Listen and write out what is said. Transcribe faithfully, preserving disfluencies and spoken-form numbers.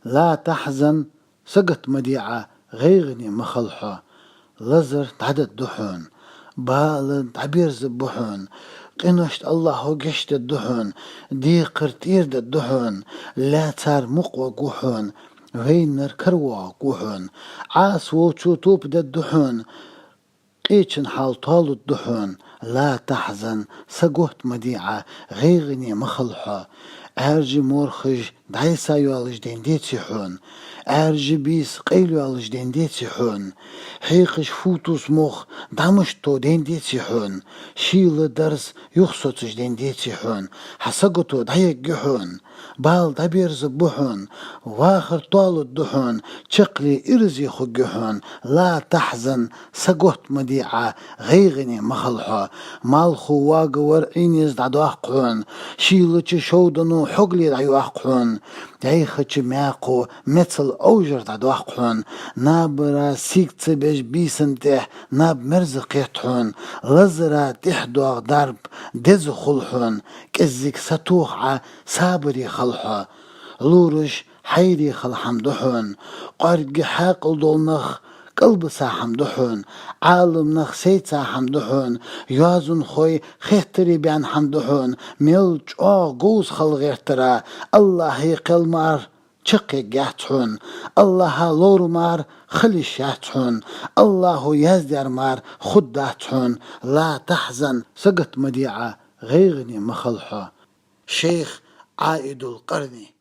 لا تحزن, сагот ма де Ӏа, гӀайгӀане ма хила хьо. Лазар дӀадоаргда хьона, бала дӀаберзаргба хьона, къиношта АллахӀо гешт дергда хьона, декхар тӀера дергда хьона, лаьцар мукъаваргва хьона, вайнар каравоагӀаргва хьона, Ӏаса волчо тоба дергда хьона, къечен хьал тоалургда хьона. لا تحزن, сагот ма де Ӏа, гӀайгӀане ма хила хьо. Ӏаьржа морхаш дӀайса йоаллаш ден деций хьона? Ӏаьржа бийса къайла йоаллаш ден деций хьона? Хьекхаш фу тус мох дӀа мишта тов ден деций хьона? Шийла дарс юхасоцаш ден деций хьона? Хьа сагото дӀаергья хьона, бала дӀаберзаргба хьона, вахар тоалургда хьона, чаккхе ираз хургья хьона. لا تحزن, сагот ма де Ӏа, гӀайгӀане ма хила хьо. Малхо воагавар Ӏийнес дӀадоаккх хьона, шийлача шовдано хьогале дӀайоаккх хьона, дӀайхача маькхо мецал овжар дӀадоаккх хьона, набара сийга ца беш бийсан тӀехьа наб мерза кхет хьона, лазара тӀехьа доагӀа дарба деза хул хьона, кӀезига сатоха Ӏа, сабаре хила хьо. Лораш хьайре хила хӀама да хьона, кӀоарга хьаькъал дола нах кӀалбиса хӀама да хьона, Ӏаламнах сайца хӀама да хьона, йоазонхой хеттаре баьнна хӀама да хьона, мел чӀоагӀа говза хила гӀертара, АллахӀа кхел мара чакхъергьяц хьона, ӏаллахӀа ловр мара хила йиш яц хьона, АллахӀо яздаьр мара хургдац хьона. لا تحزن, сагот ма де Ӏа, гӀайгӀане ма хила хьо. Шейх Ӏаидул Къарни.